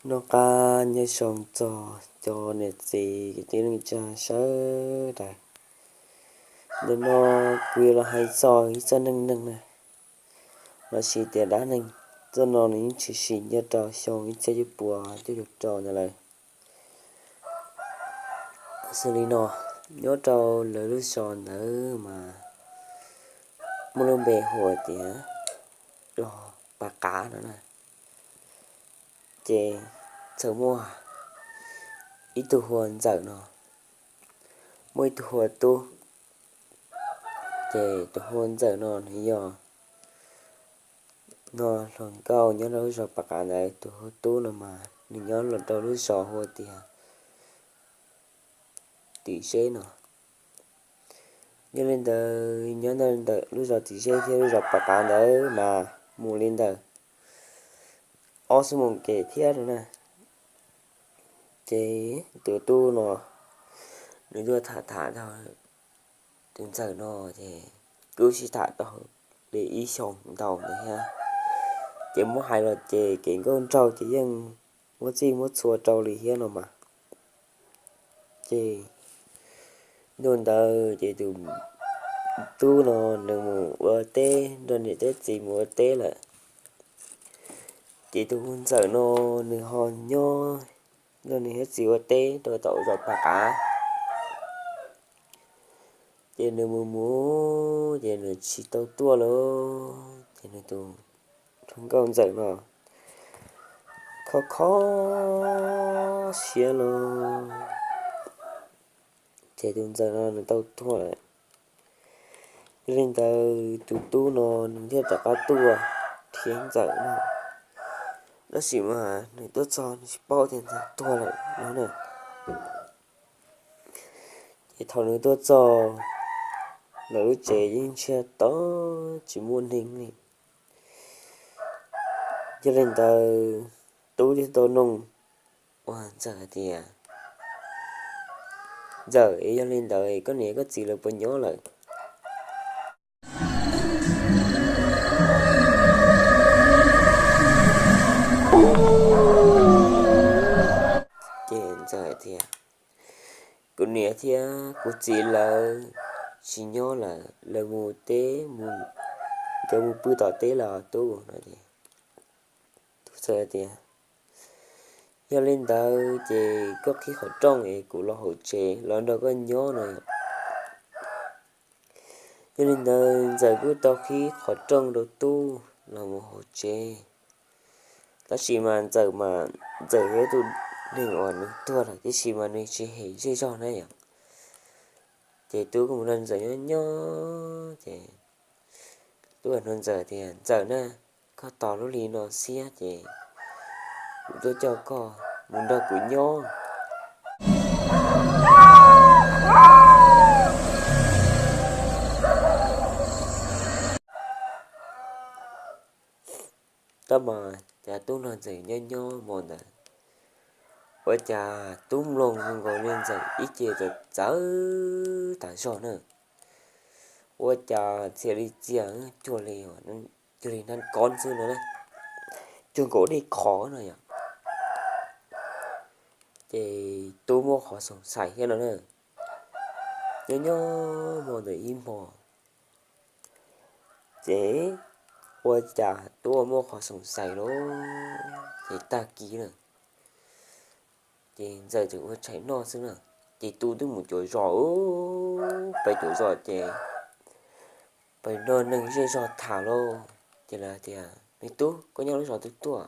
Noj qab nyob zoo txog cov niam txiv kwv tij neej tsa sawv daws. Ntawm no kuv yuav los hais txog ib txoj neej neeg na, los sis tias dab neeg. Txoj no nws yeej tshwm sim nyob rau xyoo ib txhiab cuaj puas cuaj caum rau ntawd lawm. Xws li no, nyob rau lawv lub zos ntawd mas muaj lub npe hu tias Los Pas Qav no na. Ces txawm muaj ib tug hu ua Ntxawm no, muaj ib tug hu ua Tub. Ces tus hu ua Ntxawm no nws yog no hluas nkauj nyob rau lub zos Pas Qav ntawd. Tus hu ua Tub no mas nws nyob los rau lub zos hu ua tias Tim Zeb no. Yog li ntawd nyob ntawm lub zos Tim Zeb thiab lub zos Pas Qav ntawd mas mus li ntawm ob xuab moos kev thiab no na. Ces tus Tub no nws tuaj tham tham tau tus Ntxawm no, ces kuj sib tham tau li ib xyoos ntau ntawd thiab. Ces muab hais los ces kev nkauj nraug ces yeej muab txij muab txhua rau li thiab no mas. Ces ntu ntawd ces tus Tub no nws mus ua teb, nrog niam thiab txiv mus ua teb lawm. Ces tus Ntxawm no nws ho nyob nrog niam thiab txiv ua teb rau tom zos Pas Qav. Ces nws mus mus ces nws tsis tau tuaj lawm. Ces nws tus hluas nkauj Ntxawm no kho kho siab lawm. Ces tus Ntxawm no nws tau tuag lawm. Yog li ntawd tus Tub no nws thiaj rov qab tuaj thiab Ntxawm no. Tab sis mas nws tuaj txog nws tsis paub tias Ntxawm tuag lawm no na. Ces thaum nws tuaj txog lawv lub tsev yeej ntsiag to, tsis muaj neeg li. Yog li ntawd Tub thiaj tau noog ua Ntxawm hais tias, Ntxawm, yog li ntawd koj niam koj txiv lawv puas nyob lawm? Ces Ntxawm hais tias, Kuv niam thiab kuv txiv lawv tsis nyob lawm, lawv mus teb, nkawd mus pw tom teb lawm Tub no. Ces Tub txawm hais tias, Yog li ntawd ces koj qhib qhov rooj es kuv los hauv tsev los nrog koj nyob no. Yog li ntawd Ntxawm kuj tau qhib qhov rooj rau Tub los mus hauv tsev. Tab sis mas Ntxawm mas Ntxawm yog tus neeg uas nws tuag lawm tiam sis mas nws tsis hem zej zog na yom. Ces Tub kuj mus nrog Ntxawm nyob nyob ces Tub hais rau Ntxawm tias, Ntxawm na, koj tos lub hli no xiab ces kuv tuaj coj koj mus nrog kuv nyob. Tab mas cas Tub nrog Ntxawm nyob nyob hmo ntawd, ua cas Tub mloog nkaus li Ntxawm ib ce txawv txawv tas zog na. Ua cas txhia li txia cuag li, cuag li nab kob xwb no na, cuag nkaus dej qhov no yom. Ces Tub muaj qhov xoom xais thiab no na. Nyob nyob hmo ntawd ib hmo, ces ua cas Tub muaj qhov xoom xais lawm, ces tag kis na, ces Ntxawm tseem ua tshais noj xwb na. Ces Tub twb mus cuag zos, pais cuag zos ces pais nrog neeg zej zog tham lauj. Ces lawv tias, Me tub, koj nyob lub zos twg tuaj?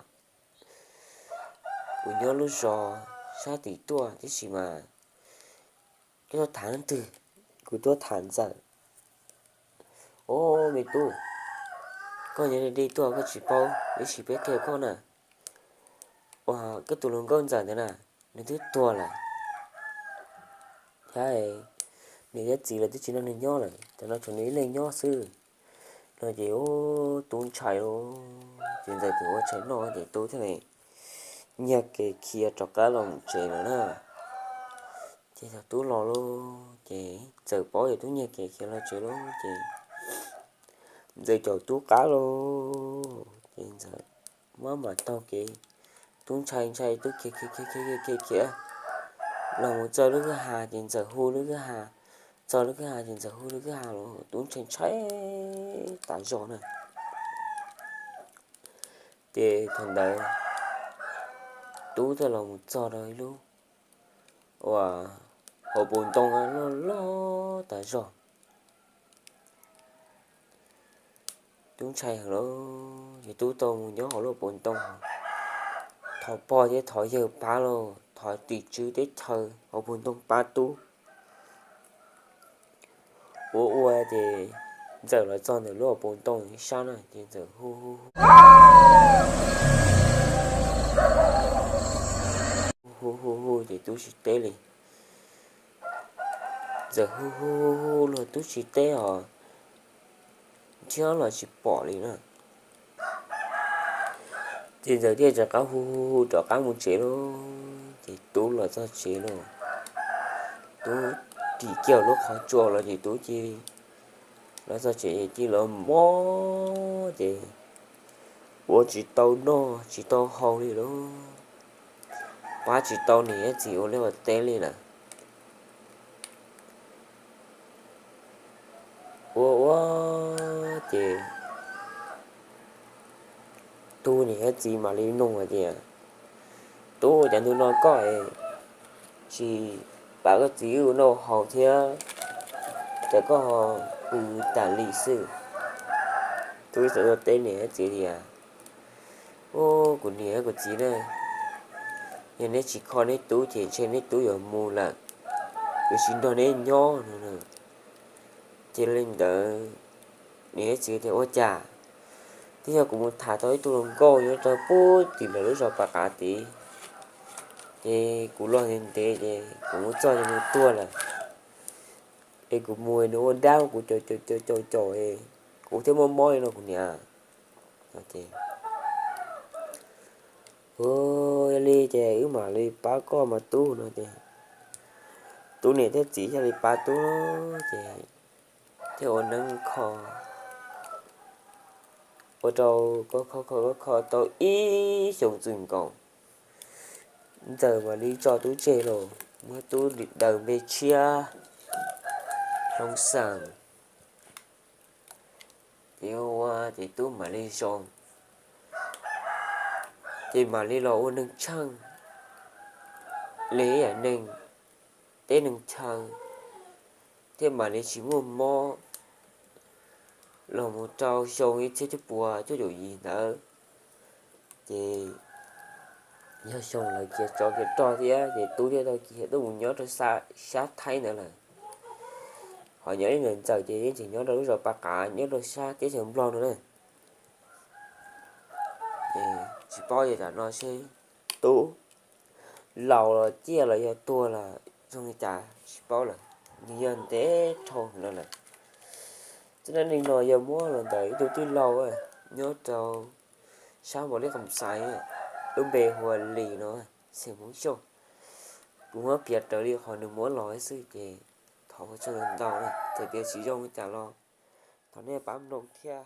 Kuv nyob lub zos sab tim tuaj, tiam sis mas koj tuaj tham leej twg? Kuv tuaj tham Ntxawm. Au, me tub, koj nyob deb deb tuaj koj tsis paub, ib sim peb qhia koj na. Uas koj tus hluas nkauj Ntxawm ntawd na, nws twb tuag lawm thiab, niam thiab txiv lawv twb tsis nrog nws nyob lawm, tam no tshuav nws ib leeg nyob xwb no. Ces ub, Tub ntshai lauj, ces Ntxawm tseem ua tshais noj ces Tub thiaj li nyiag kev khiav rov qab los mus tsev lawm na. Ces thaum Tub los lauj, ces Ntxawm paub yog Tub nyiag kev khiav los tsev lauj, ces Ntxawm caum Tub qab lauj, ces Ntxawm maj mam taug kev Tub ntshai ntshai, tub khiav khiav khiav khiav khiav khiav los mus txog lub kwj ha ces ntxawm hu lub kwj ha, txog lub kwj ha ces ntxawm hu lub kwj ha los tub ntshai ntshai tas zog na. Ces thaum ntawd tub thiaj los mus txog rau ib lub uas hauv paus ntoo loj loj tas zog. Tub ntshai heev lawm ces tub tau mus nyob hauv lub paus ntoo, thov pog thiab thov yawg pab los thov tim tswv teb chaws hauv paus ntoo pab tub. Ua ua ces ntxawm los txog ntawm lub hauv paus ntoo ib sab na ces ntxawm hu hu hu hu hu ces tub tsis teb li. Ntxawm hu hu hu hu los tub tsis teb os, nrhiav los tsis pom li na. Ces ntxawm thiaj rov qab hu hu hu rov qab mus tsev lawm ces tub los txog tsev lawm. Tub ris kiag lub qhov tsua los ces tub cia li los txog tsev ces cia li los mob ces ua tsis tau noj tsis tau haus li lawm, pab tsis tau niam txiv ua liaj ua teb li lawm. Ua ua ces tub niam txiv mam li nug hais tias, Tub, cas ntu no koj tsis pab koj txiv wb ua noj haus thiab, cas koj ho pw tas li xwb? Tub txawm teb niam txiv tias, Ub, kuv niam kuv txiv na, yog neb tsis kho neb tub ces ntshe neb tub yuav mus lawm, kuv tsis nrog neb nyob no. Ces li ntawd niam txiv tias, Ua cas twb yog kuv mus tham tau ib tug hluas nkauj nyob rau pub tim lawv lub zos Pas Qav tid, ces kuv los ntev ntev ces kuv mus txog ces nws tuag lawm, es kuv mus nws ua dab kuv caum caum caum caum, kuv thiaj muaj mob li no kuv niam. Ces, Yog li ces wb mam li pab koj mas tub no ces tub niam thiab txiv thiaj li pab tub ces thiaj ua neeb kho, ua rau koj kho kho kho tau ib xyoos txwm nkaus, ntxawm mam li tso tub tseg los muab tub daws npe tshiab Hloov Xeem. Ces ua ua ces tub mam li zoo, ces mam li los ua neeg tsheej li ib yam neeg teb neeg chaw, thiab mam li tsis muaj mob los mus rau xyoo ib txhiab cuaj puas cuaj caum yim ntawd. Ces yog xyoo lawv khiav tsov khiav rog thiab ces tub thiaj tau khiav tuaj mus nyob rau sab Thaib ntawd lawm. Ho nyob li ntawm ntxawm ces yeej tseem nyob rau lub zos Pas Qav nyob rau sab teb chaws Nplog no na. Tsis paub yog tam no seb tub laus los ciaj los yog tuag los zoo li cas tsis paub lawm, nws yog ntev dhau no lawm. Txoj dab neeg no yog muab los ntawm ib tug tij laug nyob rau sab Npaus Lis Qas Xais, lub npe hu ua Lis no, xeem Hmoob Xyooj. Kuv muab piav raws li qhov nws muab los xwb ces thov ua tsaug ntau, txawm tias tsis zoo li cas los thov nej pab mloog thiab.